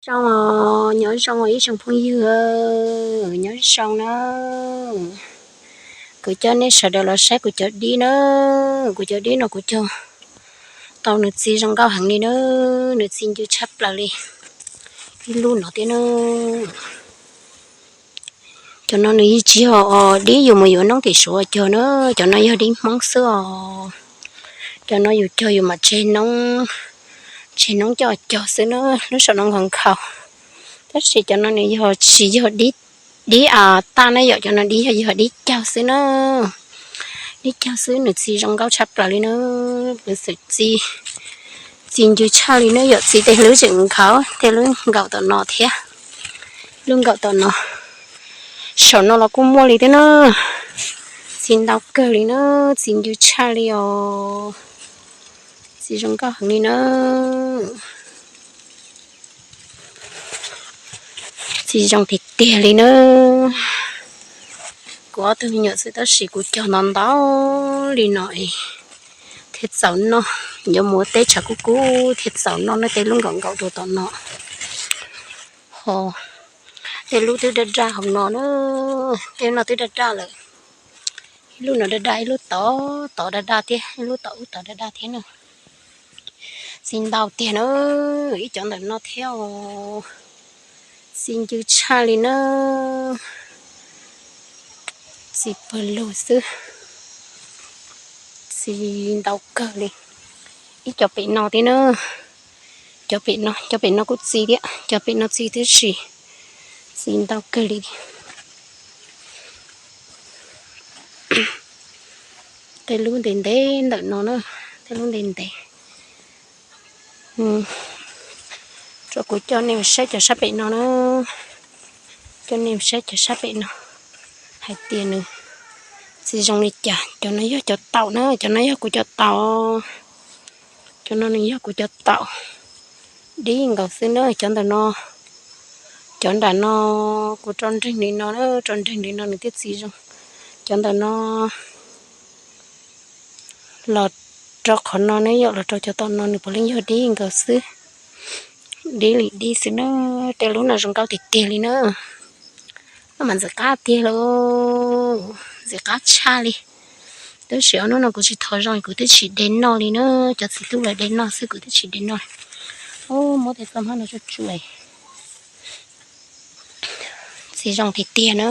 Zoo os, nyob zoo os ib tsoom phooj ywg, nyob zoo na. Kuv coj nej sawv daws los saib kuv cov dib na. Kuv cov dib no kuv cog tau nws txi zoo nkauj heev li na, nws txi ncw tshaj plaws li. Ib lub no thiab na. Cov no nws yeej tsis yog dib yus mus yuav noob tim Suav cog na, cov no yog dib Hmoob xwb os. Cov no yus cog yus mam tseg noob, tseg noob coj cog xwb na, lub saum no nkhaus nkhaus. Tab sis cov no nws yog tsis yog dib, dib a taj na yom, cov no dib yog yog dib caug xwb na. Dib caug xwb nws txi zoo nkauj tshaj plaws li na. Kuv xav txi, txi ncw tshaj li na yom, txi tej lub tseem nkhaus, tej lub nkaum tom no thiab, lub nkaum tom no. Saum no los kuj muaj li thiab na. Txi ntau kawg li na, txi ncw tshaj li os. Txi zoo nkauj heev li na. Txi zoo tiag tiag li na. Kuv ob tug me nyuam xwb tab sis kuv cog ntau ntau li no es thiaj txaus noj. Yuav mus ua teb tshav kub kub thiaj txaus noj na, tej lub nkaum nkaum rau tom no. Ho tej lub twb daj daj hauv no na, tej no twb daj daj lawm. Ib lub no daj daj, ib lub tod tod daj daj thiab, ib lub tod ub tod daj daj thiab na. Txi ntau tiag na, ib cov ntawm no thiab os. Txi ncw tshaj li na. Txi pawg lug xwb. Txi ntau kawg li. Ib cov pem no thiab na. Cov pem no, cov pem no kuj txi thiab, cov pem no txi tiam sis txi ntau kawg li. Tej lub ntev ntev ntawm no na, tej lub ntev ntev. Rau kuv coj nej saib cov sab pem no na, coj nej saib cov sab pem no hais tias nws txi zoo li cas. Cov no yog cov taum na, cov no yog kuv cov taum. Cov no nws yog kuv cov taum dib nkaus xwb na. Cov ntawm no, cov nram no kuv rau nreeg li no, rau nreeg li no nws thiaj txi zoo. Cov ntawm no los rau qhov no ne, yog los rau cov tom no nws puav leej yog dib nkaus xwb. Dib li dib xwb na. Tej lub no zoo nkauj tiag tiag li na. Lub mas ntxim qab tiag lauj, ntxim qab tshaj li. Tab sis ob hnub no kuv tsis thov zoo kuv twb tsis de noj li na. Cov txiv tub lawv de noj xwb, kuv twb tsis de noj li. Muab tej txoj hmab no tsuj tsuj. Txi zoo tiag tiag na.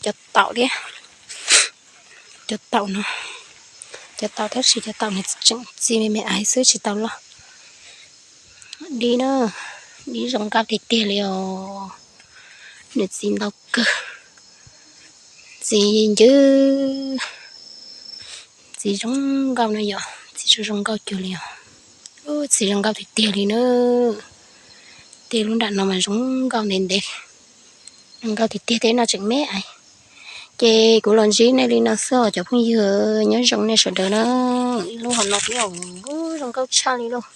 Cov taum thiab, cov taum no, cov taum tab sis cov taum nws tseem txi me me aiv xwb tsis tau loj. Dib na, dib zoo nkauj tiag tiag li os. Nws txi ntau kawg, txi ncw, txi zoo nkauj no yom, txi zoo zoo nkauj cuag li os. Txi zoo nkauj tiag tiag li na. Tej lub nram no mas zoo nkauj ntev ntev, zoo nkauj tiag tiag, tej no tseem me aiv. Ces kuv los ntsib nej li no xwb os cov phooj ywg, nyob zoo nej sawv daws na. Ib lub hauv no thiab, zoo nkauj tshaj li lauj.